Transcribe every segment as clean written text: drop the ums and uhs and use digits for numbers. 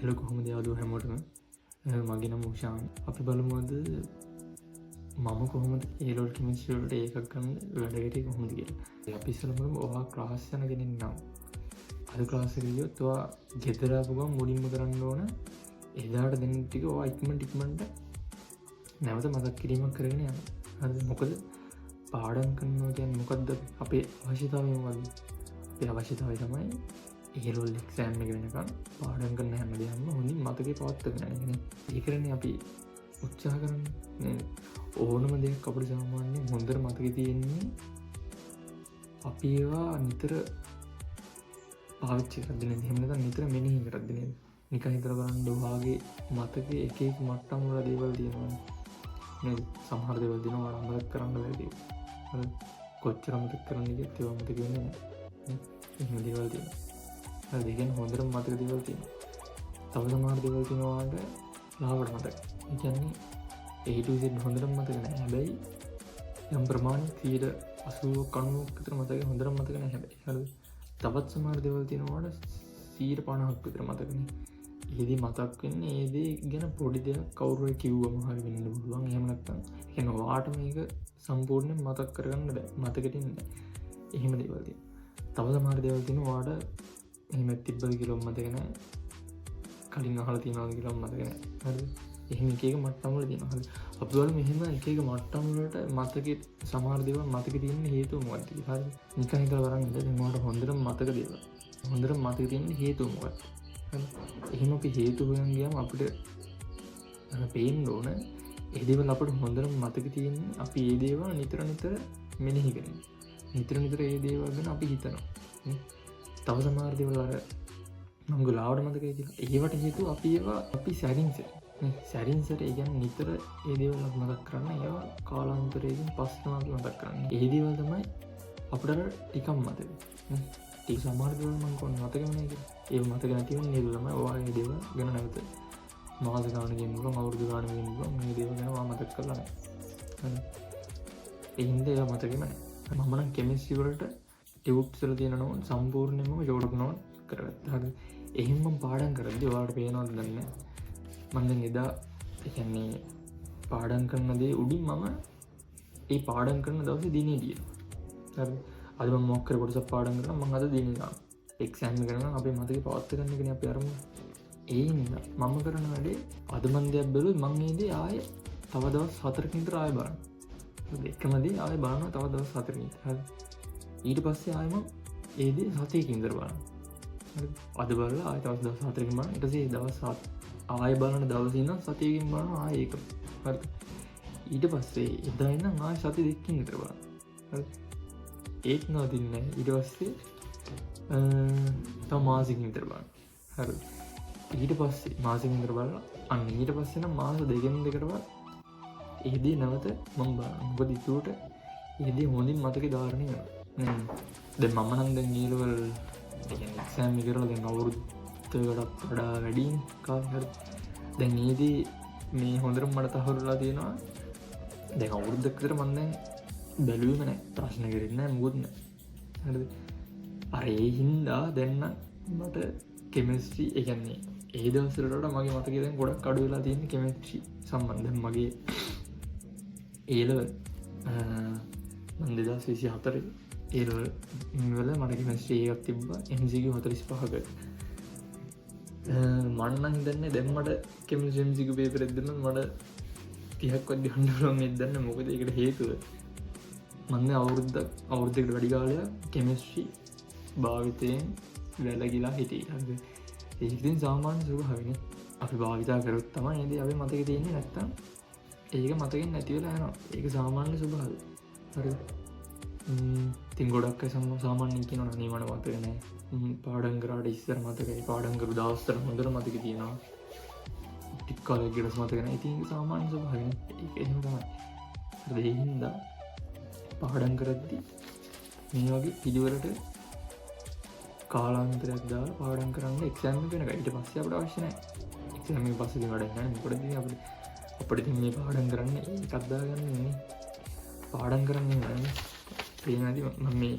Hello, කොහොමද යාළුවෝ හැමෝටම? මගේ නම උෂාන්. අපි බලමු අද මම කොහොමද ඒ ලෙවල් කෙමිස්ට්‍රි වලට ඒකක් ගන්න වැඩ කරේ කොහොමද කියලා. අපි ඉස්සෙල්ලාම බලමු, ඔයා ක්ලාස් යන කෙනෙක් නම් අද ක්ලාස් එකට ගියොත් ඔයා ගෙදර ආපු ගමන් මුලින්ම කරන්න ඕන එදාට දෙන ටික ඔයා ඉක්මනට ඉක්මනට නැවත මතක් කිරීමක් කරගෙන යන්න. හරිද? මොකද පාඩම් කරනවා කියන්නේ මොකද්ද? අපේ අවශ්‍යතාවය මොකද්ද? අපේ අවශ්‍යතාවය තමයි ඒ ලෙවල් එක්සෑම් එක වෙනකන් පාඩම් කරන හැම දෙයක්ම හොඳින් මතකේ පවත්වාගෙන යන එකනේ. ඒකනේ අපි උත්සාහ කරන්නේ නේද? ඕනම දෙයක් අපිට සාමාන්‍යයෙන් හොඳට මතකේ තියෙන්නේ අපි ඒවා නිතර පාවිච්චි කරද්දි නේද? එහෙම නැත්නම් නිතර මෙනෙහි කරද්දි නේද? නිකන් හිතලා බලන්න, ඔයාගේ මතකේ එක එක මට්ටම් වල දේවල් තියෙනවනේ නේද? සමහර දේවල් තියෙනවා ඔයාලා අමතක කරන්න බැරි දේවල්. හරි, කොච්චර අමතක කරන්න ගියත් ඒවා අමතක වෙන්නේ නැහැ නේ. එහෙම දේවල් තියෙනවා. හරිද? ඒ කියන්නේ හොඳටම මතක දේවල් තියෙනවා. තව සමහර දේවල් තියෙනවා ඔයාලට ලාවට මතක. ඒ කියන්නේ A to Z හොඳටම මතක නෑ. හැබැයි යම් ප්‍රමාණයක් 80ක් 90ක් විතර මතකයි, හොඳටම මතක නෑ හැබැයි. හරිද? තවත් සමහර දේවල් තියෙනවා ඔයාලට 50ක් විතර මතකනේ. ඒදී මතක් වෙන්නේ ඒ දේ ගැන පොඩි දෙයක් කවුරු හරි කිව්වම හරි වෙන්න පුළුවන්. එහෙම නැත්නම් ඒ කියන්නේ ඔයාට මේක සම්පූර්ණයෙන් මතක් කරගන්න බෑ. මතකෙට එන්නේ නෑ. එහෙම දේවල් තියෙනවා. තව සමහර දේවල් තියෙනවා ඔයාට එහෙම තිබ්බද කියලා මතක නෑ. කලින් අහලා තියෙනවද කියලා මතක නෑ. හරිද? එහෙම එක එක මට්ටම් වල තියෙනවා. හරි. අපි බලමු මෙහෙම එක එක මට්ටම් වලට මතකේ සමහර දේවල් මතකේ තියෙන හේතුව මොකක්ද කියලා. හරිද? නිකන් හිතලා බලන්න, දැන් ඔයාලට හොඳටම මතක දේවල්. හොඳටම මතකේ තියෙන හේතුව මොකක්ද? හරි. එහෙම අපි හේතු හොයන් ගියාම අපිට පේන්න ඕන ඒ දේවල් අපිට හොඳටම මතක තියෙන්නේ අපි ඒ දේවල් නිතර නිතර මෙනෙහි කරනවා. නිතර නිතර ඒ දේවල් ගැන අපි හිතනවා නේ. තව සමහර දේවල් අර මම ගලාවට මතකයි කියලා. ඒවට හේතුව අපි ඒවා අපි සැරින් සැර නේ, සැරින් සැර, ඒ කියන්නේ නිතර ඒ දේවල් අපි මතක් කරන්න, ඒවා කාලාන්තරයකින් පස්සේ තමයි අපි මතක් කරන්නේ. ඒ දේවල් තමයි අපිට අර ටිකක් මතක නේ. ටික සමහර දේවල් මං කොහොමද මතකම නෑ කියලා. ඒව මතක නැති වෙන හේතුව තමයි ඔයා ඒ දේවල් ගැන නැවත මාස ගානකින් පුළුවන්, අවුරුදු ගානකින් පුළුවන් මේ දේවල් ගැන ඔයා මතක කරලා නෑ. හරි. ඒ හින්දා ඒවා මතකෙම නෑ. මම නම් කෙමිස්ට්‍රි වලට ටියුට්ස් වල තියෙන නෝට් සම්පූර්ණයෙන්ම ෂෝට් නෝට් කරගත්තා. හරි. එහෙම මම පාඩම් කරද්දි ඔයාලට පේනවද දන්නේ නෑ. මම දැන් එදා ඒ කියන්නේ පාඩම් කරන දේ උඩින් මම ඒ පාඩම් කරන දවසේ දිනේ ලියනවා. හරි. අද මම මොකක් හරි කොටසක් පාඩම් කරනවා, මම අද දිනේ දානවා. එක්සෑම් එක කරනවා අපේ මතකේ පවත්වා ගන්න එකනේ අපි අරමුණ. ඒ හින්දා මම කරන වැඩේ අද මං දෙයක් බැලුවොත් මං ඒ දේ ආයේ තව දවස් 4කින් විතර ආයෙ බලනවා. හරිද? එකම දේ ආයෙ බලනවා තව දවස් 4කින් විතර. හරි. ඊට පස්සේ ආයෙ මං ඒ දේ සතියකින් විතර බලනවා. හරිද? අද බලලා ආයෙ තව දවස් 4කින් බලනවා. ඊට පස්සේ දවස් 7 ආයෙ බලන දවසේ ඉඳන් සතියකින් බලනවා ආයෙ ඒක. හරිද? ඊට පස්සේ එදා ඉඳන් ආයෙ සති 2කින් විතර බලනවා. හරි. ඒත් නවතින්නේ නැහැ. ඊට පස්සේ තව මාසෙකින් විතර බලනවා. හරිද? ඊට පස්සේ මාසෙකින් විතර බලලා අන්න ඊට පස්සේ නම් මාස දෙකෙන් දෙකටවත් ඒ දේ නැවත මම බලනවා. මොකද ඉතුරුට ඒ දේ හොඳින් මතකේ ධාරණය වෙනවා. නේද? දැන් මම නම් දැන් ඒ ලෙවල් ඒ කියන්නේ එක්සෑම් එක කරලා දැන් අවුරුද්දකටත් වඩා වැඩිනේ කාලේ. හරි. දැන් ඒ දේ මේ හොඳටම මට තහවුරු වෙලා තියෙනවා. දැන් අවුරුද්දක් විතර මම දැන් බැලුවෙම නෑ. ප්‍රශ්න කරෙන්නේ නෑ, මොකුත් නෑ. හරිද? අර ඒ හින්දා දැන් නම් මට කෙමිස්ට්‍රි ඒ කියන්නේ ඒ දවස්වලට වඩා මගේ මතකය දැන් ගොඩක් අඩු වෙලා තියෙන්නේ කෙමිස්ට්‍රි සම්බන්ධයෙන්. මගේ ඒ ලෙවල් මං 2024 ඒ ලෙවල් වල මට කෙමිස්ට්‍රි එකක් තිබ්බා MCQ 45ක. මං නම් හිතන්නේ දැන් මට කෙමිස්ට්‍රි MCQ paper එක දුන්නොත් මට 30ක්වත් ගන්න පුළුවන් වෙයිද දන්නේ නැහැ. මොකද ඒකට හේතුව මං දැන් අවුරුද්දකට වැඩි කාලයක් කෙමිස්ට්‍රි භාවිතයෙන් වැළකීලා හිටියේ. හරිද? ඒක ඉතින් සාමාන්‍ය ස්වභාවයනේ. අපි භාවිතා කරොත් තමයි ඒ දේ අපේ මතකේ තියෙන්නේ, නැත්තම් ඒක මතකෙන් නැති වෙලා යනවා. ඒක සාමාන්‍ය ස්වභාවය. හරිද? ඉතින් ගොඩක් අය සාමාන්‍යයෙන් කියනවා අනේ මට මතක නෑ. පාඩම් කරාට ඉස්සර මතකයි. පාඩම් කරපු දවස්වල හොඳට මතකේ තියෙනවා. ටික කාලයක් ගියට පස්සේ මතක නෑ. ඉතින් ඒක සාමාන්‍ය ස්වභාවයනේ. ඒක එහෙම තමයි. හරිද? ඒ හින්දා පාඩම් කරද්දි මේ වගේ පිළිවෙලට කාලාන්තරයක් දාලා පාඩම් කරන්න එක්සෑම් එක වෙනකන්. ඊට පස්සේ අපිට අවශ්‍ය නෑ. එක්සෑම් එක පස්සේ ඉතින් වැඩක් නෑ. මොකටද ඉතින් අපිට ඉතින් මේ පාඩම් කරන්න ඒකක් දාගන්න ඉන්නේ. පාඩම් කරන්න නෑ. පේනවාද මම මේ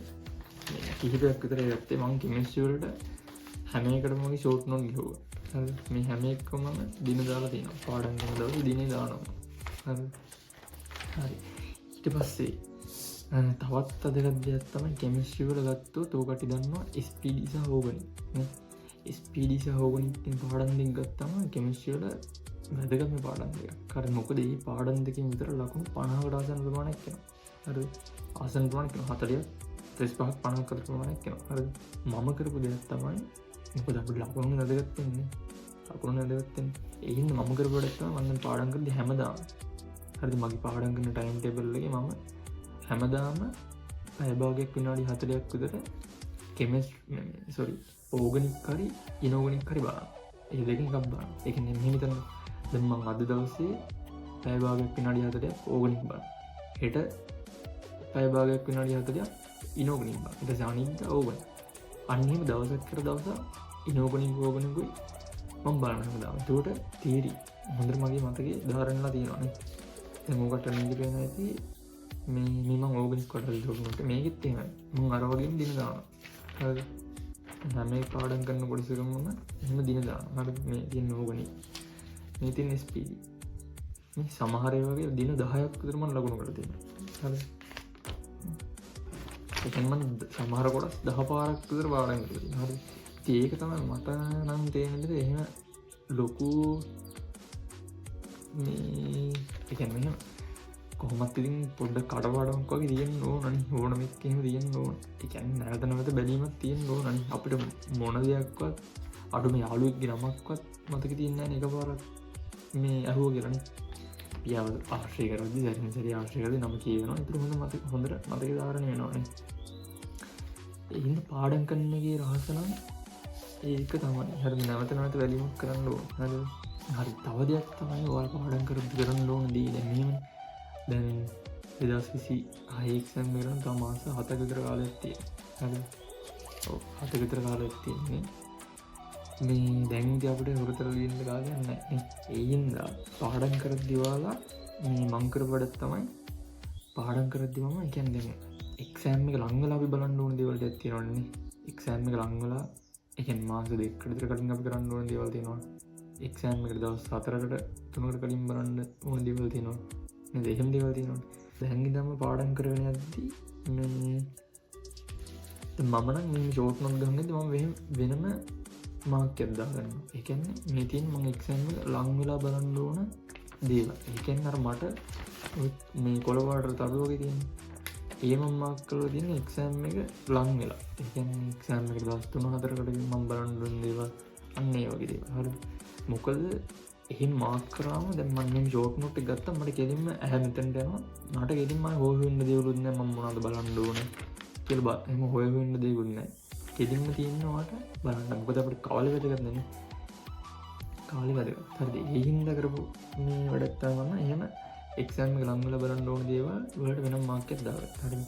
කිහිපයක් විතර ගත්තේ. මං කෙමිස්ට්‍රි වලට හැම එකටම වගේ ෂෝට් නෝට් ලියුවා. හරිද? මේ හැම එකකම මම දින දාලා තියෙනවා. පාඩම් කරන දවසේ දිනේ දානවා. හරිද? හරි. ඊට පස්සේ තවත් වැදගත් දෙයක් තමයි කෙමිස්ට්‍රි වල ගත්තොත් ඔය කට්ටිය දන්නවා SPD සහ ඕගනික් නේ. SPD සහ ඕගනික් කියන පාඩම් දෙක ගත්තම කෙමිස්ට්‍රි වල වැදගත්ම පාඩම් දෙකක්. හරි, මොකද මේ පාඩම් දෙකෙන් විතර ලකුණු 50කට ආසන්න ප්‍රමාණයක් එනවා. හරිද? ආසන්න ප්‍රමාණයක් එනවා. 40ක් 35ක් 50ක් අතර ප්‍රමාණයක් එනවා. හරිද? මම කරපු දෙයක් තමයි, මොකද අපිට ලකුණු වැදගත් වෙන්නේ. ලකුණු වැදගත් වෙන්නේ. ඒ හින්දා මම කරපු වැඩක් තමයි මම දැන් පාඩම් කරද්දි හැමදාම. හරිද? මගේ පාඩම් කරන ටයිම් ටේබල් එකේ මම හැමදාම පැය භාගයක් විනාඩි 40ක් විතර ඕගනික් හරි ඉනෝගනික් හරි බලන්න. ඒ දෙකෙන් එකක් බලන්න. ඒ කියන්නේ මෙහෙම හිතන්න. දැන් මං අද දවසේ පැය භාගයක් විනාඩි 40ක් ඕගනික් බලන්න. හෙට පැය භාගයක් විනාඩි 40ක් ඉනෝගනික් බලන්න. ඊට පස්සේ අනිද්දා ඕගනික්. අන්න එහෙම දවසක් කර දවසක් ඉනෝගනික් ඕගනිකුයි මං බලන හැමදාම. එතකොට තියරි හොඳට මගේ මතකේ ධාරණ වෙලා තියෙනවා නේ. දැන් ඕකට මේක පේනවා ඇති මේ මේ මං ඕගනික් වලට දුන්නාට මේකෙත් එහෙමයි. මං අර වගේම දින දානවා. හරිද? හැම එක පාඩම් කරන කොටසකම මම එහෙම දින දානවා. හරිද? මේ තියෙන ඕගනික්. මේ තියෙන SPD. මේ සමහර ඒවා වගේ දින 10ක් විතර මං ලකුණු කරලා තියෙනවා. හරිද? ඒ කියන්නේ මං සමහර කොටස් 10 පාරක් විතර පාඩම් කරලා තියෙනවා. හරිද? ඉතින් ඒක තමයි මට නම් තේරෙන විදිහට එහෙම ලොකු මේ ඒ කියන්නේ මෙහෙම කොහොමත් ඉතින් පොඩ්ඩක් කඩපාඩමක් වගේ තියෙන්න ඕනනේ. ඕනම එකක් එහෙම තියෙන්න ඕන. ඒ කියන්නේ නැවත නැවත බැලීමක් තියෙන්න ඕනනේ. අපිට මොන දෙයක්වත් අඩුම යාළුවෙක්ගේ නමක්වත් මතක තියෙන්නේ නැහැ නේ එකපාරක් මේ ඇහුවා කියලානේ. පියාව ආශ්‍රය කරද්දි සැරින් සැරේ ආශ්‍රය කරද්දි නම කියවෙනවා. ඒතර හොඳ මතක හොඳට මතකේ ධාරණය වෙනවානේ. ඒ හින්දා පාඩම් කරන එකේ රහස නම් ඒක තමයි. හරිද? නැවත නැවත බැලීමක් කරන්න ඕන. හරිද? හරි. තව දෙයක් තමයි ඔයාලා පාඩම් කරද්දි කරන්න ඕන දේ. දැන් මෙහෙමනේ. දැන් 2026 එක්සෑම් එක නම් තව මාස 7ක විතර කාලයක් තියෙනවා. හරිද? ඔව් 7ක විතර කාලයක් තියෙන්නේ. මේ දැන් ඉතින් අපිට හුරතල් ලියන්න කාලයක් නැහැ නේ. ඒ හින්දා පාඩම් කරද්දි ඔයාලා මේ මං කරපු වැඩක් තමයි පාඩම් කරද්දි මම ඒ කියන්නේ දැන් එක්සෑම් එක ලං වෙලා අපි බලන්න ඕන දේවල් ටිකක් තියෙනවනේ. එක්සෑම් එක ලං වෙලා ඒ කියන්නේ මාස දෙකකට විතර කලින් අපි කරන්න ඕන දේවල් තියෙනවා. එක්සෑම් එකට දවස් 4කට 3කට කලින් බලන්න ඕන දේවල් තියෙනවා. නේද? එහෙම දේවල් තියෙනවනේ. දැන් ඉඳන්ම පාඩම් කරගෙන යද්දි මේ දැන් මම නම් මේ ෂෝට් නෝට් ගහන ඉද්දි මම වෙනම මාක් එකක් දාගන්නවා. ඒ කියන්නේ මේ තියෙන මං එක්සෑම් එක ලං වෙලා බලන්න ඕන දේවල්. ඒ කියන්නේ අර මට ඔය මේ කොළ පාටට තරු වගේ තියෙන. ඒ මං මාක් කරලා තියෙන එක්සෑම් එක ලං වෙලා. ඒ කියන්නේ එක්සෑම් එකට දවස් 3-4කට මං බලන්න ඕන දේවල්. අන්න ඒ වගේ දේවල්. හරිද? මොකද එහෙම මාක් කරාම දැන් මං මේ ෂෝට් නෝට් එක ගත්තම මට කෙලින්ම ඇහැ මෙතනට යනවා. මට කෙලින්ම ආයෙ හොය හොයන්න දේවලුත් නෑ. මං මොනවද බලන්න ඕනේ කියලා එහෙම හොය හොයන්න දේවලුත් නෑ. කෙලින්ම තියෙනවා ඔයාට බලන්න. මොකද අපිට කාලෙ වැදගත් නේ. කාලෙ වැදගත්. හරිද? ඒ හින්දා කරපු මේ වැඩක් තමයි මම එහෙම එක්සෑම් එක ලං වෙලා බලන්න ඕන දේවල් වලට වෙනම මාක් එකක් දාගත්තා. හරිද?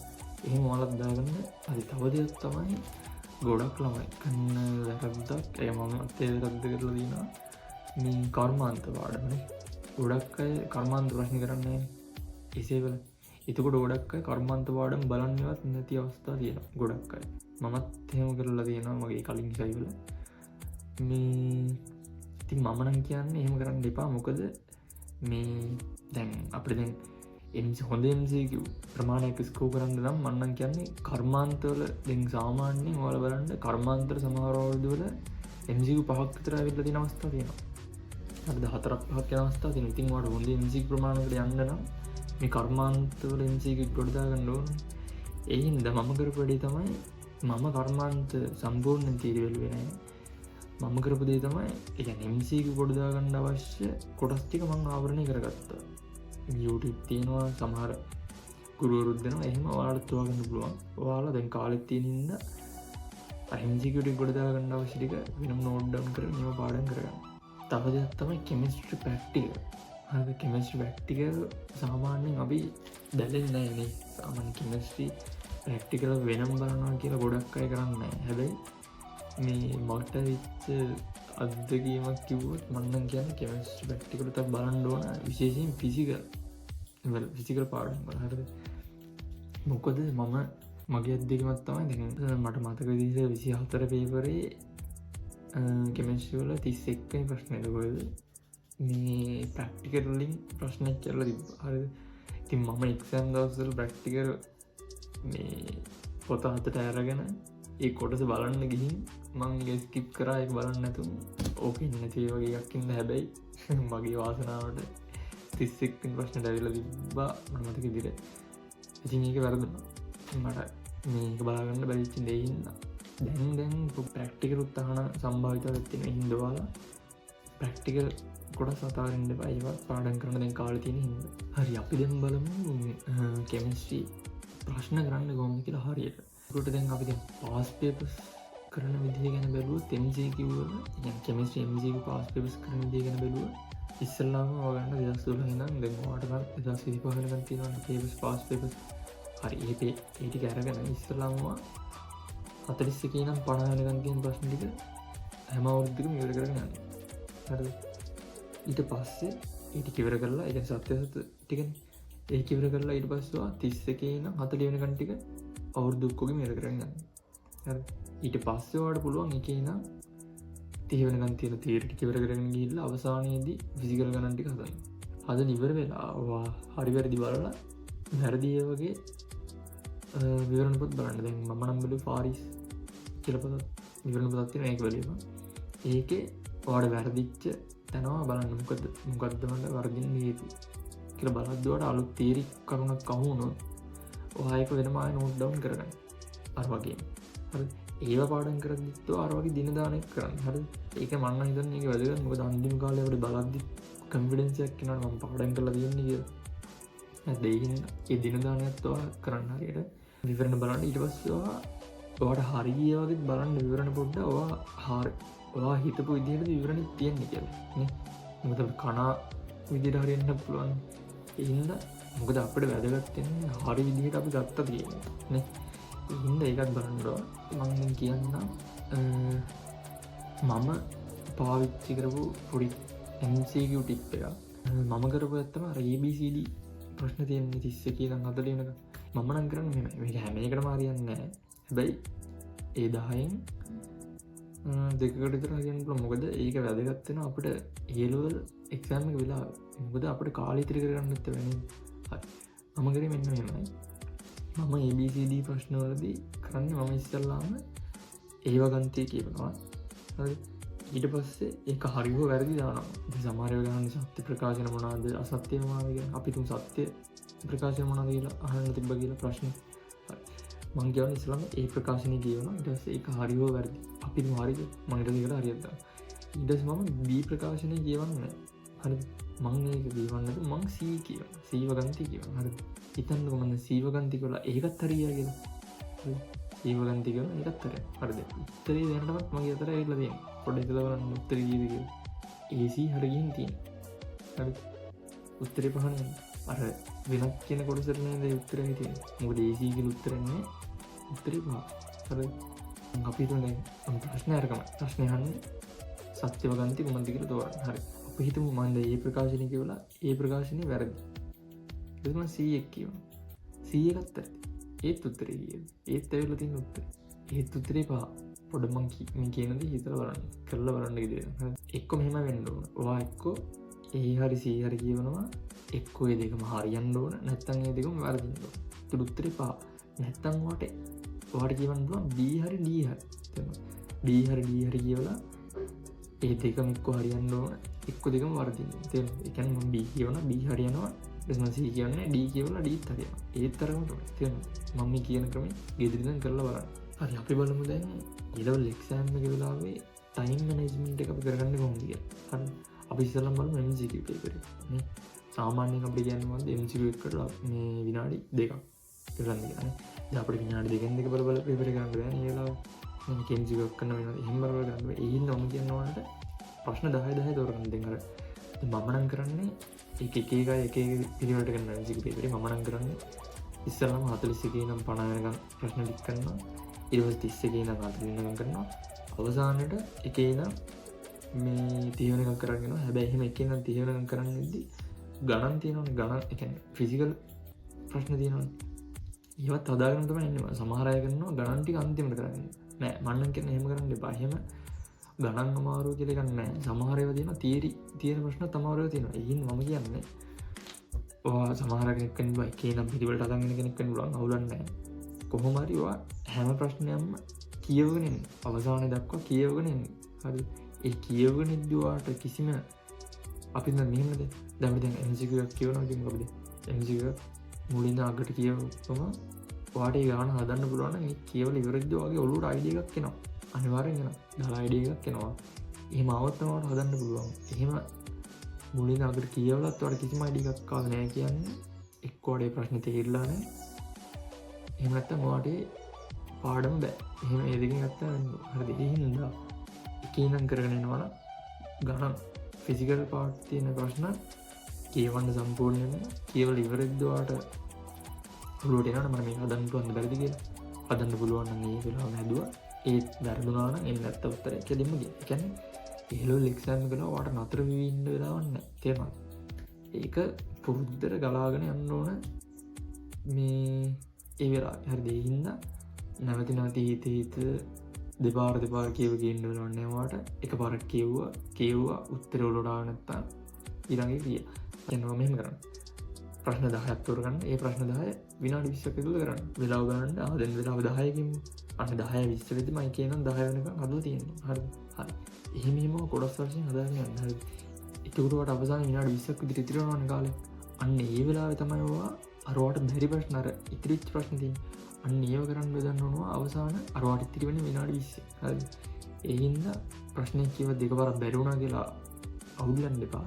එහෙම ඔයාලත් දාගන්න. හරි, තව දෙයක් තමයි ගොඩක් ළමයි කරන වැරද්දක්. ඒ මමත් ඒ වැරද්ද කරලා තියෙනවා. මේ කර්මාන්ත පාඩමනේ. ගොඩක් අය කර්මාන්ත ප්‍රශ්න කරන්නේ නෑනේ. එසේ වල. එතකොට ගොඩක් අය කර්මාන්ත පාඩම් බලන්නේවත් නැති අවස්ථා තියෙනවා. ගොඩක් අය. මමත් එහෙම කරලා තියෙනවා මගේ කලින් ඉසයි වල. මේ ඉතින් මම නම් කියන්නේ එහෙම කරන්න එපා. මොකද මේ දැන් අපිට දැන් MC හොඳ MCQ ප්‍රමාණයක් ස්කෝර් කරන්න නම් මම නම් කියන්නේ කර්මාන්තවල දැන් සාමාන්‍යයෙන් ඔයාලා බලන්න කර්මාන්තවල සමහර අවුරුදු වල MCQ පහක් විතර ඇවිල්ලා තියෙන අවස්ථා තියෙනවා. හරිද? 4ක් 5ක් යන අවස්ථා තියෙනවා. ඉතින් ඔයාලට හොඳ MCQ ප්‍රමාණයකට යන්න නම් මේ කර්මාන්තවල MCQ ගොඩ දාගන්න ඕනේ. ඒ හින්දා මම කරපු වැඩේ තමයි මම කර්මාන්ත සම්පූර්ණයෙන් තීරි බැලුවේ නෑ. මම කරපු දේ තමයි ඒ කියන්නේ MCQ ගොඩ දාගන්න අවශ්‍ය කොටස් ටික මං ආවරණය කරගත්තා. YouTube තියෙනවා, සමහර ගුරුවරුත් දෙනවා. එහෙම ඔයාලට හොයාගන්න පුළුවන්. ඔයාලා දැන් කාලෙත් තියෙන හින්දා අර MCQ ටික ගොඩ දාගන්න අවශ්‍ය ටික වෙනම නෝට් ඩවුන් කරගෙන ඒවා පාඩම් කරගන්න. තව දෙයක් තමයි කෙමිස්ට්‍රි ප්‍රැක්ටිකල්. හරිද? කෙමිස්ට්‍රි ප්‍රැක්ටිකල් සාමාන්‍යයෙන් අපි බැලෙන්නේ නෑ නේ. සාමාන්‍ය කෙමිස්ට්‍රි ප්‍රැක්ටිකල් වෙනම බලනවා කියලා ගොඩක් අය කරන්නේ නෑ. හැබැයි මේ මට වෙච්ච අත්දැකීමක් කිව්වොත් මං නම් කියන්නේ කෙමිස්ට්‍රි ප්‍රැක්ටිකල් එකක් බලන්න ඕන, විශේෂයෙන් ෆිසිකල් පාඩම් වල. හරිද? මොකද මගේ අත්දැකීමක් තමයි දැන් මට මතක විදිහට 24 පේපරේ කෙමිස්ට්‍රි වල 31 වෙනි ප්‍රශ්නේද කොහෙද මේ ප්‍රැක්ටිකල් වලින් ප්‍රශ්නයක් කියලා තිබ්බා. හරිද? ඉතින් මම එක්සෑම් දවස්වල ප්‍රැක්ටිකල් මේ පොත අතට අරගෙන ඒ කොටස බලන්න ගිහින් මං ඒක ස්කිප් කරා. ඒක බලන්න නැතුව ඕකේ නැති ඒ වගේ එකක් ඉඳ. හැබැයි මගේ වාසනාවට 31 වෙනි ප්‍රශ්නෙට ඇවිල්ලා තිබ්බා මට මතක විදිහට. ඉතින් ඒක වැරදුනා. මට මේක බලාගන්න බැරි වෙච්ච දේ හින්දා. දැන් ප්‍රැක්ටිකල් උත් අහන සම්භාවිතාවක් තියෙන හින්දා ඔයාලා ප්‍රැක්ටිකල් කොටස් අතාරින්න එපා. ඒවා පාඩම් කරන්න දැන් කාලේ තියෙන හින්දා. හරි, අපි දැන් බලමු කෙමිස්ට්‍රි ප්‍රශ්න කරන්න කොහොමද කියලා හරියට. ඒකට දැන් අපි දැන් පාස් පේපර්ස් කරන විදිහ ගැන බැලුවොත් MCQ වල, ඒ කියන්නේ කෙමිස්ට්‍රි MCQ pass papers කරන විදිහ ගැන බැලුවොත් ඉස්සෙල්ලාම ඔයාගන්න 2012 ඉඳන් දැන් ඔයාලට නම් 2025 වෙනකන් තියෙනවා පේපර්ස්, පාස් පේපර්ස්. හරි, ඒ ටික අරගෙන ඉස්සෙල්ලාම ඔයා 41 ඉඳන් 50 වෙනකන් තියෙන ප්‍රශ්න ටික හැම අවුරුද්දකම ඉවර කරගෙන යන්න. හරිද? ඊට පස්සේ ඒ ටික ඉවර කරලා, ඒ කියන්නේ සත්‍ය සත්‍ය ටිකනේ. ඒක ඉවර කරලා ඊට පස්සේ ඔයා 31 ඉඳන් 40 වෙනකන් ටික අවුරුදු ඔක්කොගෙම ඉවර කරගෙන යන්න. හරි. ඊට පස්සේ ඔයාලට පුළුවන් එකේ ඉඳන් 30 වෙනකන් තියෙන තියරි ටික ඉවර කරගෙන ගිහිල්ලා අවසානයේදී ෆිසිකල් ගණන් ටික හදන්න. හදලා ඉවර වෙලා ඔයා හරි වැරදි බලලා වැරදි ඒ වගේ විවරණ පොත් බලන්න. දැන් මම නම් බැලුවේ ෆාරිස් කියලා පොතක්, විවරණ පොතක් තියෙනවා, ඒක බැලුවා. ඒකේ ඔයාලට වැරදිච්ච තැනවා බලන්න, මොකද්ද මට වරදින්න හේතුව කියලා බලද්දී ඔයාලට අලුත් තියරි කරුණක් අහු වුණොත් ඔයා ඒක වෙනම ආයෙ නෝට් ඩවුන් කරගන්න. අර වගේම. හරි. ඒව පාඩම් කරද්දිත් ඔයා අර වගේ දින දාන එක කරන්න. හරි. ඒක මං නම් හිතන්නේ ඒක වැදගත්. මොකද අන්තිම කාලේ අපිට බලද්දි කොන්ෆිඩන්ස් එකක් එනවනේ මං පාඩම් කරලා තියෙන්නේ කියලා. නැත්නම් ඒ හින්දා ඒ දින දානයත් ඔයා කරන්න හරියට. විවරණ බලන්න. ඊට පස්සේ ඔයාට හරි ගිය වගේත් බලන්න විවරණ පොඩ්ඩක්. ඔයා හරි ඔයා හිතපු විදිහට විවරණේ තියෙන්නේ කියලා නේ. මොකද අපිට කනා විදිහට හරියන්න පුළුවන්. ඒ හින්දා මොකද අපිට වැදගත් වෙන්නේ හරි විදිහට අපි ගත්තා කියන්නේ නේ. ඒ හින්දා ඒකත් බලන්න ඕන. මං දැන් කියන්නම්, මම පාවිච්චි කරපු පොඩි MCQ tip එකක්. මම කරපු ඇත්තම අර ABCD ප්‍රශ්න තියෙන්නේ 31 ඉඳන් 40 වෙනකම්. මම නම් කරන්නේ මෙහෙමයි. මේක හැම එකටම හරියන්නේ නෑ. හැබැයි ඒ 10න් දෙකකට විතර හරියන්න පුළුවන්. මොකද ඒක වැදගත් වෙනවා අපිට A level exam එක වෙලාවෙ. මොකද අපිට කාලය ඉතිරි කරගන්නත් වෙන්නේ. හරි. මම කරේ මෙන්න මෙහෙමයි. මම ABCD ප්‍රශ්නවලදී කරන්නේ මම ඉස්සෙල්ලාම ඒව ගන්තිය කියවනවා. හරි. ඊට පස්සේ ඒක හරි හෝ වැරදි දානවා. ඉතින් සමහර ඒවා ගන්න සත්‍ය ප්‍රකාශන මොනවාද අසත්‍ය මොනවාද කියලා. අපි තුන් සත්‍ය ප්‍රකාශන මොනවාද කියලා අහන්න තිබ්බ කියලා ප්‍රශ්න. හරි. මං කියවන්නේ ඉස්සෙල්ලාම ඒ ප්‍රකාශනය කියවනවා. ඊට පස්සේ ඒක හරි හෝ වැරදි. අපි තුන් හරිද? මං ඊට පස්සේ ඒකට හරියට දානවා. ඊට පස්සේ මම B ප්‍රකාශනය කියවන්නේ නැහැ. හරිද? මං ඒක කියවන්නේ නැතුව මං C කියවනවා. C වගන්ති කියවනවා. හරිද? හිතන්නකෝ මං දැන් C වගන්ති කියලා ඒකත් හරිය කියලා. හරි. C වගන්ති කියවනවා ඒකත් හරිය. හරිද? උත්තරේ දැනටමත් මගේ අතට ඇවිල්ලා තියෙනවා. පොඩ්ඩක් හිතලා බලන්න උත්තරේ කීයද කියලා. AC හරි ගිහින් තියෙනවා. හරි. උත්තරේ පහනේ අර වෙනත් කියන කොටසට නේද ඒ උත්තරේ තියෙන්නේ. මොකද AC කියලා උත්තරේ නෑ. උත්තරේ පහ. හරි. අපි හිතමු දැන් මම ප්‍රශ්නේ අරගමු. ප්‍රශ්නේ අහන්නේ සත්‍ය වගන්ති කුමක්ද කියලා තෝරන්න. හරි. අපි හිතමු මම දැන් ඒ ප්‍රකාශනය කියවලා ඒ ප්‍රකාශනය වැරදි. ඊට පස්සේ මම C එක කියවනවා. C එකත් වැරදි. ඒත් උත්තරේ කීයද? ඒත් ඇවිල්ලා තියෙන උත්තරේ. ඒත් උත්තරේ පහ. පොඩ්ඩක් මං මේ කියන දේ හිතලා බලන්න. කරලා බලන්න ගෙදර. හරි. එක්ක මෙහෙම වෙන්න ඕන. ඔයා එක්ක A හරි C හරි කියවනවා. එක්ක ඒ දෙකම හරියන්න ඕන. නැත්නම් ඒ දෙකම වැරදින්න ඕන. ඒතර උත්තරේ පහ. නැත්නම් ඔයාට කියවන්න පුළුවන් B හරි D හරි. තේරුණාද? B හරි D හරි කියවලා ඒ දෙකම එක්ක හරියන්න ඕන. එක්ක දෙකම වරදින්න ඕන. තේරුණාද? ඒ කියන්නේ මම B කියවනවා, B හරියනවා. ඊට පස්සේ මම C කියන්නේ D කියවලා D ත් හරියනවා. ඒත් අරම තමයි. තේරුණාද? මම මේ කියන ක්‍රමේ ගෙදර ඉඳන් කරලා බලන්න. හරි, අපි බලමු දැන් A level exam එක වෙලාවේ ටයිම් මැනේජ්මන්ට් එක අපි කරගන්නේ කොහොමද කියලා. හරි. අපි ඉස්සෙල්ලාම බලමු MCQ paper එක. නේ. සාමාන්‍යයෙන් අපිට කියන්නේ මොකද්ද? MCQ එකකට මේ විනාඩි දෙකක් කරන්න කියලා නේ. දැන් අපිට විනාඩි දෙකෙන් දෙක බල බල පේපර් එක කරන්න බෑනේ ඒ වෙලාවේ. මේ MCQ එකක් කරන වෙලාව එහෙම බල බල කරන්න බෑ. ඒ හින්දා මම කියන්නේ ඔයාලට ප්‍රශ්න 10 10 තෝරගන්න. දැන් අර දැන් මම නම් කරන්නේ ඒක එක එක අය එක එක පිළිවෙලට කරන MCQ paper එක. මම නම් කරන්නේ ඉස්සෙල්ලාම 41 ඉඳන් 50 වෙනකන් ප්‍රශ්න ටික කරනවා. ඊට පස්සේ 31 ඉඳන් 40 වෙනකන් කරනවා. අවසානයේට එකේ ඉඳන් මේ 30 වෙනකන් කරගෙන යනවා. හැබැයි එහෙම එකේ ඉඳන් 30 වෙනකන් කරන් ඉද්දි ගණන් තියෙනවනේ. ගණන් ඒ කියන්නේ ෆිසිකල් ප්‍රශ්න තියෙනවනේ. ඒවත් හදාගෙන තමයි ඉන්නේ. සමහර අය කරනවා ගණන් ටික අන්තිමට කරන්නේ. නෑ මං නම් කියන්නේ එහෙම කරන්න එපා. එහෙම ගණන් අමාරුව කියලා එකක් නෑ. සමහර ඒවා තියෙනවා තියරි තියෙන ප්‍රශ්න අමාරු ඒවා තියෙනවා. ඒකින් මම කියන්නේ ඔයා සමහර කෙනෙක් වෙන්න පුළුවන් එකේ නම් පිළිවෙලට හදන් ඉන්න කෙනෙක් වෙන්න පුළුවන්, අවුලක් නෑ. කොහොම හරි ඔයා හැම ප්‍රශ්නයක්ම කියවගෙන එන්න, අවසානයේ දක්වා කියවගෙන එන්න. හරි, ඒ කියවගෙන ඉද්දි ඔයාට කිසිම අපි දැන් මෙහෙමද, දැන් අපි දැන් MCQ එකක් කියවනවා කියමුකෝ. අපි දැන් MCQ එකක් මුලින්ම අගට කියවුවම ඔයාට ඒ ගාන හදන්න පුළුවන් නම් ඒ කියවලා ඉවර වෙද්දි ඔයාගේ ඔළුවට අයිඩියා එකක් එනවා. අනිවාර්යෙන් එනවා. දල අයිඩියා එකක් එනවා. එහෙම ආවොත් තමයි ඔයාට හදන්න පුළුවන්. එහෙම මුලින්ම අගට කියවලත් ඔයාට කිසිම අයිඩියා එකක් ආවේ නෑ කියන්නේ එක්ක ඔයාට ඒ ප්‍රශ්නේ තේරිලා නෑ, එහෙම නැත්නම් ඔයාට ඒ පාඩම බෑ. එහෙම ඒ දෙකෙන් එකක් තමයි වෙන්න ඕන. හරිද? ඒ හින්දා එකේ ඉඳන් කරගෙන එනවා නම් ගණන් ෆිසිකල් පාර්ට් තියෙන ප්‍රශ්න කියවන්න සම්පූර්ණයෙන්ම කියවලා ඉවර වෙද්දි ඔයාට ඔළුවට එනවනේ මට මේක හදන්න පුළුවන්ද බැරිද කියලා. හදන්න පුළුවන් නම් ඒ වෙලාවම හැදුවා. ඒත් වැරදුනා නම් එන්නේ නැත්නම් උත්තරය කෙලින්ම ගියා. ඒ කියන්නේ ඒ ලෙවල් එක්සෑම් එක වල ඔයාට නතර වෙවි ඉන්න වෙලාවක් නැහැ. තේරුණාද? ඒක පුරුද්දට ගලාගෙන යන්න ඕන මේ ඒ වෙලාවේ. හරිද? ඒ හින්දා නැවති නැවති හිත හිත දෙපාර දෙපාර කියව කියන්න වෙලාවක් නැහැ ඔයාට. එකපාරක් කියවුවා උත්තරේ ඔළුවට ආව නැත්නම් ඊළඟ එක කිය. කියනවා මෙහෙම කරන්න. ප්‍රශ්න 10ක් තෝරගන්න. ඒ ප්‍රශ්න 10 විනාඩි 20ක් ඇතුළත කරන්න. වෙලාව බලන්න. දැන් වෙලාව 10 කියමු. අන්න 10 20 වෙද්දි මම කියනවා 10 වෙනකන් හදලා තියෙනවා. හරිද? හරි. එහෙම එහෙම කොටස් වශයෙන් හදාගෙන යන්න. හරිද? එතකොට ඔයාට අවසාන විනාඩි 20ක් විතර ඉතිරි වෙනවනේ කාලේ. අන්න ඒ වෙලාවේ තමයි ඔයා අර ඔයාට බැරි ප්‍රශ්න අර ඉතිරිච්ච ප්‍රශ්න තියෙන්නේ. අන්න ඒව කරන්න බෙදන්න ඕනවා අවසාන අර ඔයාට ඉතිරි වෙන්නේ විනාඩි 20. හරිද? ඒ හින්දා ප්‍රශ්නයක් කියව දෙකපාරක් බැරි වුණා කියලා අවුල් වෙන්න එපා.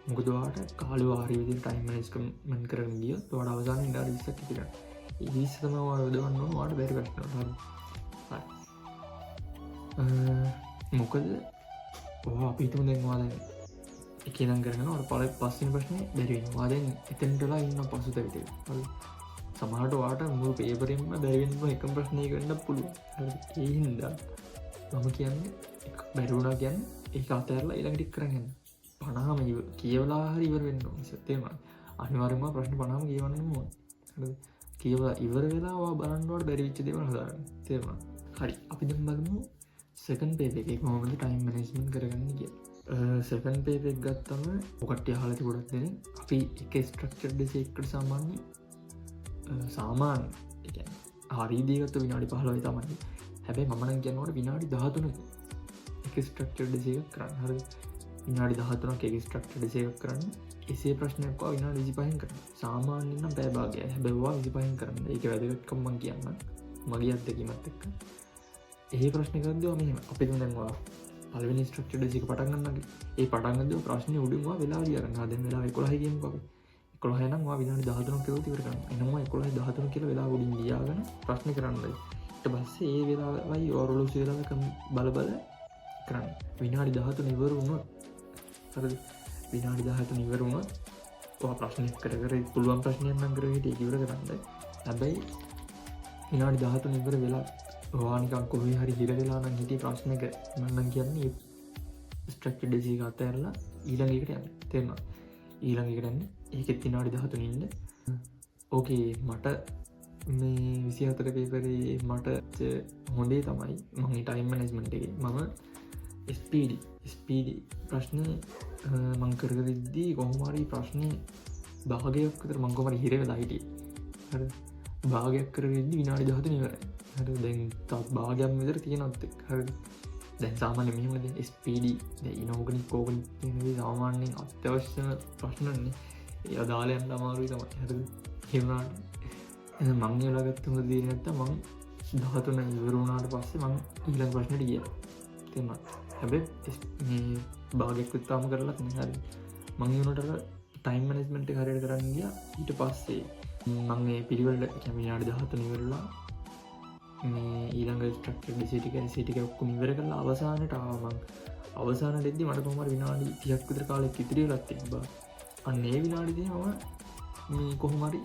මොකද ඔයාට කාලේ ඔයා හරි විදිහට ටයිම් මැනේජ්මන්ට් කරගෙන ගියොත් ඔයාට අවසාන විනාඩි 20ක් ඉතිරි වෙනවා. ඒ 20 තමයි ඔයා යොදවන්න ඕන ඔයාට බැරි ප්‍රශ්න වලට. හරි. හරි. මොකද ඔයා අපි හිතමු දැන් ඔයා දැන් එකේ ඉඳන් කරගෙන ඔයාට පස්වෙනි ප්‍රශ්නේ බැරි වෙනවා. ඔයා දැන් එතනට වෙලා ඉන්න පසුතැවිලි. හරි. සමහරට ඔයාට මුළු පේපරෙන්ම බැරි වෙන්න පුළුවන් එකම ප්‍රශ්නයක වෙන්නත් පුළුවන්. හරි. ඒ හින්දා මම කියන්නේ එක බැරි වුණා කියන්නේ ඒක අතහැරලා ඊළඟ ටික කරන් යන්න. 50ම කියවලා හරි ඉවර වෙන්න ඕන. තේරුණාද? අනිවාර්යයෙන්ම ප්‍රශ්න 50ම කියවන්න ඕන. හරිද? කියවලා ඉවර වෙලා ඔයා බලන්න ඔයාට බැරි වෙච්ච දේවල් හදාගන්න. තේරුණාද? හරි. අපි දැන් බලමු සෙකන්ඩ් පේපර් එකේ කොහොමද ටයිම් මැනේජ්මන්ට් කරගන්නේ කියලා. සෙකන්ඩ් පේපර් එක ගත්තම ඔය කට්ටිය අහලා තිබුණත් ගොඩක් දෙනෙක් අපි එක ස්ට්‍රක්චර් ඩෙස් එකකට සාමාන්‍ය, ඒ කියන්නේ හරි දේ ගත්ත විනාඩි 15 තමයි. හැබැයි මම නම් කියන්නේ ඔයාලට විනාඩි 13 එක ස්ට්‍රක්චර් ඩෙස් එකක් කරන්න. හරිද? විනාඩි 13ක් එක ස්ට්‍රක්චර් ඩෙස් එකක් කරන්න. එසේ ප්‍රශ්නයක් ඔයා විනාඩි 25න් කරන්න. සාමාන්‍යයෙන් නම් පැය භාගයයි. හැබැයි ඔයා 25න් කරන්න. ඒක වැදගත්කම මං කියන්නම් මගේ අත්දැකීමත් එක්ක. ඒ ප්‍රශ්නේ කරද්දී ඔයා මෙහෙම අපි හිතමු දැන් ඔයා පළවෙනි ස්ට්‍රක්චර් ඩෙස් එක පටන් ගන්නවා කියලා. ඒ පටන් ගද්දී ඔයා ප්‍රශ්නේ උඩින් ඔයා වෙලාව ලියා ගන්න. දැන් වෙලාව 11 කියමුකෝ අපි. 11 නම් ඔයා විනාඩි 13ක් ඇතුළත ඉවර කරන්න. එහෙනම් ඔයා 11 13 කියලා වෙලාව උඩින් ලියාගෙන ප්‍රශ්නේ කරන්න. ඊට පස්සේ ඒ වෙලාවයි ඔරලෝසු වෙලාව බල බල කරන්න. විනාඩි 13 ඉවර වුණොත්, හරිද? විනාඩි 13 ඉවර වුණොත් ඔයා ප්‍රශ්නේ කර කර පුළුවන් ප්‍රශ්නයක් නම් කර හිටියේ ඒක ඉවර කරන්න. හැබැයි විනාඩි 13 ඉවර වෙලා ඔයා නිකන් කොහේ හරි හිර වෙලා නම් හිටිය ප්‍රශ්නක මම නම් කියන්නේ ස්ට්‍රක්චර් ඩෙස් එක අතහැරලා ඊළඟ එකට යන්න. තේරුණාද? ඊළඟ එකට යන්න. ඒකෙත් විනාඩි 13 ඉන්න. ඕකේ මට මේ 24 පේපරේ මට හොඳේ තමයි මං ඒ ටයිම් මැනේජ්මන්ට් එකේ මම SPD ප්‍රශ්නේ මං කර කර ඉද්දී කොහොම හරි ප්‍රශ්නේ භාගයක් විතර මං කොහොම හරි හිර වෙලා හිටියේ. හරිද? භාගයක් කරගෙන ඉද්දී විනාඩි 13 ඉවරයි. හරිද? දැන් තවත් භාගයක් විතර තියෙනවත් එක්ක. හරිද? දැන් සාමාන්‍යයෙන් මෙහෙමනේ දැන් SPD දැන් ඉනෝගනික් ඕගනික් කියන දේ සාමාන්‍යයෙන් අත්‍යවශ්‍යම ප්‍රශ්නනේ. ඒ අදාළ යන්න අමාරුයි තමයි. හරිද? ඒ වුණාට එහෙනම් මං ඒ වෙලාව ගත්ත හොඳ දේ නැත්තම් මං 13 ඉවර වුණාට පස්සේ මං ඊළඟ ප්‍රශ්නෙට ගියා. තේරුණාද? හැබැයි මේ භාගයක් විතරම කරලත් නෑ. හරි. මං ඒ වුණාට අර ටයිම් මැනේජ්මන්ට් එක හරියට කරන්න ගියා. ඊට පස්සේ මං මේ පිළිවෙලට කියන්නේ විනාඩි 13 ඉවරලා මේ ඊළඟ ස්ට්‍රක්චර් ඩිසි ටික එසේ ටික ඔක්කොම ඉවර කරලා අවසානට ආවා මං. අවසානට එද්දි මට කොහොම හරි විනාඩි 30ක් විතර කාලයක් ඉතිරි වෙලත් තිබ්බා. අන්න ඒ විනාඩි 30 මම මේ කොහොම හරි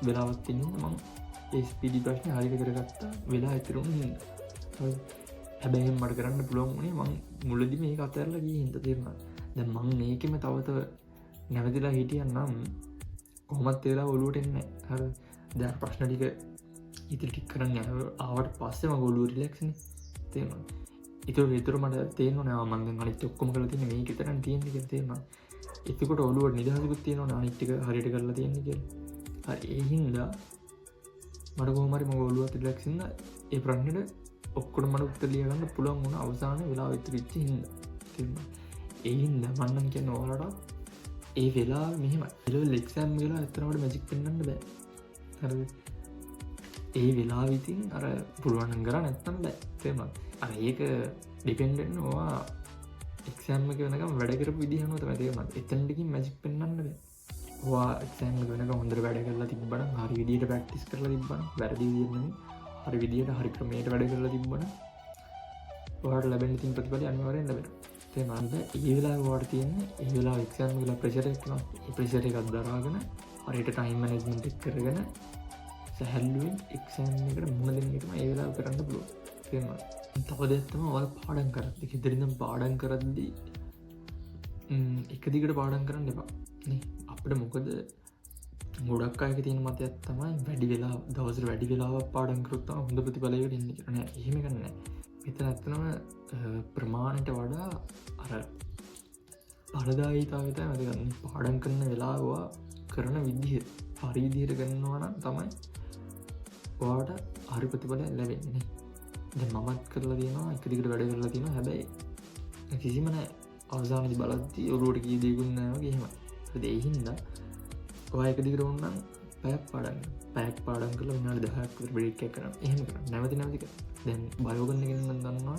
වෙලාවක් තියෙන හින්දා මං ඒ SPD ප්‍රශ්නේ හරියට කරගත්තා වෙලා ඉතිරි වුණ හින්දා. හරි. හැබැයි එහෙම මට කරන්න පුළුවන් වුණේ මං මුලදි මේක අතහැරලා ගිය හින්දා. තේරුණාද? දැන් මං මේකෙම තව තව නැවතිලා හිටියනම් නම් කොහොමත් ඒ වෙලාව ඔලුවට එන්නේ නැහැ. හරිද? දැන් ප්‍රශ්න ටික ඉතිරි ටික කරන් ආවට පස්සේ මගේ ඔලුව රිලැක්ස් නේ. තේරුණාද? ඒතර මට තේරෙනවා නෑ මං දැන් අනිත් ඔක්කොම කරලා තියෙන්නේ මේක විතරනේ තියෙන්නේ කියලා තේරෙනවා. එතකොට ඔළුවට නිදහසකුත් තියෙනවනේ අනිත් ටික හරියට කරලා තියෙන්නේ කියලා. හරි, ඒ හින්දා මට කොහොම හරි මගේ ඔළුවත් රිලැක්ස් හින්දා ඒ ප්‍රශ්නෙට ඔක්කොටම මට උත්තර ලියා ගන්න පුළුවන් වුණා අවසාන වෙලාව ඉතුරු වෙච්ච හින්දා. තේරුණා? ඒ හින්දා මං නම් කියන්නේ ඔයාලට ඒ වෙලාව මෙහෙමයි. ඒ ලෙවල් එක්සෑම් වෙලාව ඇත්තටම මට මැජික් පෙන්වන්න බෑ. හරිද? ඒ වෙලාව ඉතින් අර පුළුවන් නම් කරා, නැත්තම් බෑ. තේරුණාද? අර ඒක ඩිපෙන්ඩ් වෙන්නේ ඔයා එක්සෑම් එක වෙනකම් වැඩ කරපු විදිහ අනුව තමයි. තේරුණාද? එතනට ගිහින් මැජික් පෙන්වන්න බෑ. ඔයා එක්සෑම් එක වෙනකම් හොඳට වැඩ කරලා තිබ්බනම්, හරි විදිහට ප්‍රැක්ටිස් කරලා තිබ්බනම්, වැරදි විදිහට නෙමෙයි, හරි විදිහට හරි ක්‍රමයට වැඩ කරලා තිබ්බනම් ඔයාට ලැබෙන්න තියෙන ප්‍රතිඵලය අනිවාර්යෙන් ලැබෙනවා. තේරුණාද? ඒ වෙලාවේ ඔයාට තියෙන්නේ ඒ වෙලාවේ එක්සෑම් එක වෙලා ප්‍රෙෂර් එකක් එනවා. ඒ ප්‍රෙෂර් එකක් දරාගෙන හරියට ටයිම් මැනේජ්මන්ට් එක කරගෙන සැහැල්ලුවෙන් එක්සෑම් එකට මුහුණ දෙන එක තමයි ඒ වෙලාවේ කරන්න පුළුවන්. තේරුණාද? තව දෙයක් තමයි ඔයාලා පාඩම් කරද්දි, ගෙදර ඉඳන් පාඩම් කරද්දි එක දිගට පාඩම් කරන්න එපා නේ. අපිට මොකද ගොඩක් අයගේ තියෙන මතයක් තමයි වැඩි වෙලා දවසට වැඩි වෙලාවක් පාඩම් කරොත් තමයි හොඳ ප්‍රතිඵලයකට එන්නේ කියලා. නෑ, එහෙම එකක් නෑ. මෙතන ඇත්තටම ප්‍රමාණයට වඩා අර ඵලදායීතාවය තමයි වැදගත්. මේ පාඩම් කරන වෙලාව ඔයා කරන විදිහ හරි විදිහට කරනවා නම් තමයි ඔයාට හරි ප්‍රතිඵලයක් ලැබෙන්නේ. දැන් මමත් කරලා තියෙනවා, එක දිගට වැඩ කරලා තියෙනවා. හැබැයි කිසිම නෑ, අවසානයේදී බලද්දී ඔළුවට කී දෙයක්වත් නෑ වගේ එහෙමයි. හරිද? ඒ හින්දා ඔයා එක දිගට ඕන නම් පැයක් පාඩම් කරන්න. පැයක් පාඩම් කරලා විනාඩි 10ක් විතර බ්‍රේක් එකක් කරන්න. එහෙම කරන්න. නැවත නැවත කරන්න. දැන් බයෝ කරන කෙනෙක් නම් දන්නවා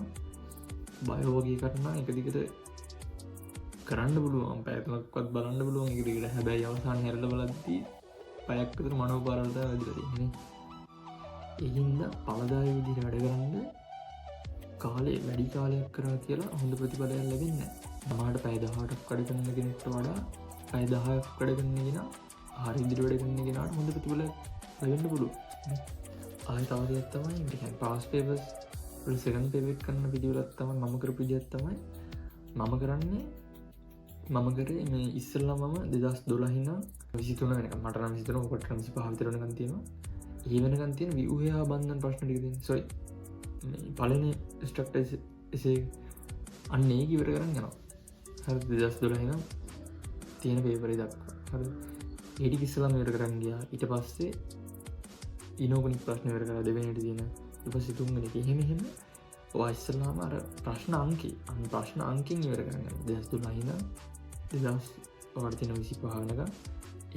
බයෝ වගේ එකක් නම් එක දිගට කරන්න පුළුවන්. පැය තුනක්වත් බලන්න පුළුවන් එක දිගට. හැබැයි අවසානයේ හැරලා බලද්දී පැයක් විතර මනෝ පාරවල් තමයි වැදිලා තියෙන්නේ. ඒ හින්දා ඵලදායී විදිහට වැඩ කරන්න කාලේ වැඩි කාලයක් කරා කියලා හොඳ ප්‍රතිඵලයක් ලැබෙන්නේ නැහැ. සමහරට පැය 18ක් වැඩ කරන කෙනෙක්ට වඩා පැය 10ක් වැඩ කරන කෙනා හරි විදිහට වැඩ කරන කෙනාට හොඳ ප්‍රතිඵලයක් ලැබෙන්න පුළුවන්. ආයෙ තව දෙයක් තමයි ඒ කියන්නේ පාස් පේපර්ස් වල සෙකන්ඩ් පේපර් එක කරන පිළිවෙලක් තමයි මම කරපු විදිහක් තමයි මම කරන්නේ. මම කරේ මේ ඉස්සෙල්ලා මම 2012 ඉඳන් 23 වෙනකම්, මට නම් 23 ඔකට නම් 25 විතර වෙනකම් තියෙනවා. ඒ වෙනකම් තියෙන ව්‍යුහය හා බන්ධන ප්‍රශ්න ටික තියෙනවා. සෝරි, මේ පළවෙනි ස්ට්‍රක්චර් එසේ අන්න ඒක ඉවර කරන් යනවා. හරි, 2012 ඉඳන් තියෙන පේපර් එක දක්වා. හරි, ඒ ටික ඉස්සෙල්ලාම ඉවර කරන් ගියා. ඊට පස්සේ ඉනෝගනික් ප්‍රශ්න ඉවර කරා දෙවෙනිට තියෙන. ඊට පස්සේ තුන්වෙනි එක. එහෙම එහෙම ඔයා ඉස්සෙල්ලාම අර ප්‍රශ්න අංකේ, අන්න ප්‍රශ්න අංකෙන් ඉවර කරන් යනවා. 2012 ඉඳන් දෙදහස් ඔයාලට තියෙන 25 වෙනකම්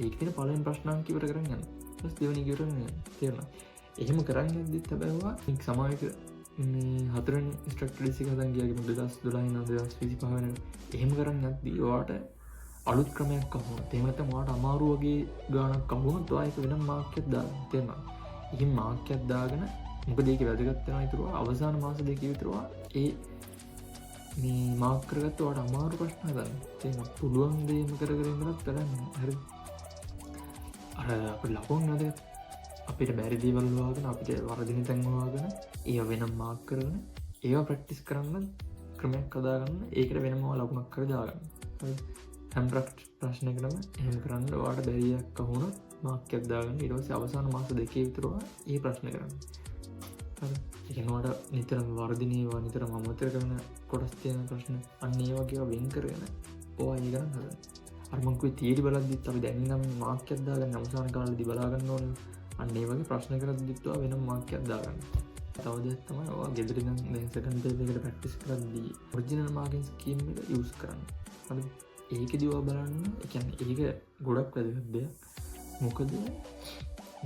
ඒක තියෙන පළවෙනි ප්‍රශ්න අංක ඉවර කරන් යනවා. ඊට පස්සේ දෙවෙනි එක ඉවර කරන් යනවා. තේරුණා? එහෙම කරන් යද්දිත් හැබැයි ඔයා මේ සමාජික මේ හතරවෙනි ස්ට්‍රක්චර් එක හදන් ගියා කියමු 2012 ඉඳන් 2025 වෙනකම්. එහෙම කරන් යද්දි ඔයාට අලුත් ක්‍රමයක් අහු වුණොත්, එහෙම නැත්නම් ඔයාට අමාරු වගේ ගාණක් අහු වුණොත් ඔයා ඒක වෙනම මාක් එකක් දාගන්න. තේරුණා? එහෙම මාක් එකක් දාගෙන මොකද ඒකේ වැදගත් වෙනවා ඉතුරු අවසාන මාස දෙකේ විතර ඔයා ඒ මේ මාක් කරගත්ත ඔයාට අමාරු ප්‍රශ්න හදන්න. තේරුණා? පුළුවන් දේම කර කර ඉඳලත් වැඩක් නෑ. හරි. අර අපිට ලකුණු වැදගත්. අපිට බැරි දේවල් හොයාගෙන, අපිට වරදින තැන් හොයාගෙන, ඒවා වෙනම මාක් කරගෙන, ඒවා ප්‍රැක්ටිස් කරන්න ක්‍රමයක් හදාගන්න, ඒකට වෙනම ලකුණක් කර දාගන්න. හරි. හැම ප්‍රශ්නයකටම එහෙම කරන්න ඔයාට බැරියක් අහු වුණොත් මාක් එකක් දාගන්න. ඊට පස්සේ අවසාන මාස දෙකේ විතර ඔයා ඒ ප්‍රශ්න කරන්න. හරි. ඒ කියන්නේ ඔයාට නිතරම වර්ධනය ඒවා නිතරම අමතක කරන කොටස් තියෙන ප්‍රශ්න අන්න ඒ වගේ ඒවා වෙන් කරගෙන ඔයා ඒ ගණන් හදන්න. අර මං කිව්වේ තියරි බලද්දිත් අපි දැන් ඉඳන් මාක් එකක් දාගන්න අවසාන කාලෙදි බලා ගන්න ඕනේ. අන්න ඒ වගේ ප්‍රශ්න කරද්දිත් ඔයා වෙනම මාක් එකක් දාගන්න. තව දෙයක් තමයි ඔයා ගෙදර ඉඳන් දැන් සෙකන්ඩ් පේපර් එකට ප්‍රැක්ටිස් කරද්දී ඔරිජිනල් මාකින් ස්කීම් එක යූස් කරන්න. හරිද? ඒකෙදි ඔයා බලන්න, ඒ කියන්නේ ඒක ගොඩක් වැදගත් දෙයක්. මොකද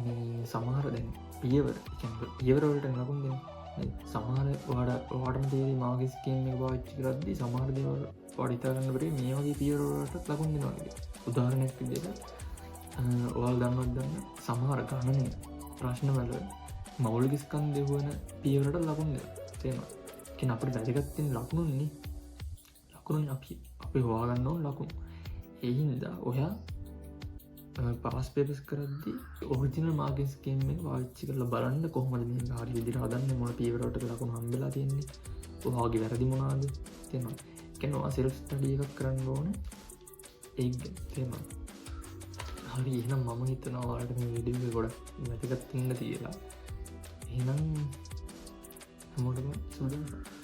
මේ සමහර දැන් පියවර, ඒ කියන්නේ පියවර වලට ලකුණු දෙන්නේ. මේ සමහර ඔයාටම තේරෙයි මාකින් ස්කීම් එක පාවිච්චි කරද්දී සමහර දේවල් ඔයාට හිතා ගන්න බැරි මේ වගේ පියවර වලටත් ලකුණු දෙනවා කියලා. උදාහරණයක් විදිහට ඔයාලා දන්නවද දන්නේ සමහර ගණනය ප්‍රශ්නවල මෞලික ස්කන්ධය හොයන පියවරට ලකුණු දෙනවා. තේරෙනවද? ඒ කියන්නේ අපිට වැදගත් වෙන ලකුණුනේ. ලකුණුනේ අපි හොයාගන්න ඕන ලකුණු. ඒ හින්දා ඔයා පාස් පේපර්ස් කරද්දී ඔරිජිනල් මාකින් ස්කීම් එක පාවිච්චි කරලා බලන්න කොහොමද මේක හරි විදිහට හදන්නේ, මොන පියවර වලටද ලකුණු හම්බෙලා තියෙන්නේ, ඔයාගේ වැරදි මොනවාද, තේරෙනවද? ඒ කියන්නේ ඔයා සෙල්ෆ් ස්ටඩි එකක් කරන්න ඕනේ ඒක ගැන. තේරෙනවද? හරි, එහෙනම් මම හිතනවා ඔයාලට මේ වීඩියෝ එක ගොඩක් වැදගත් වෙන්න කියලා. එහෙනම් හැමෝටම සුබ දවසක්.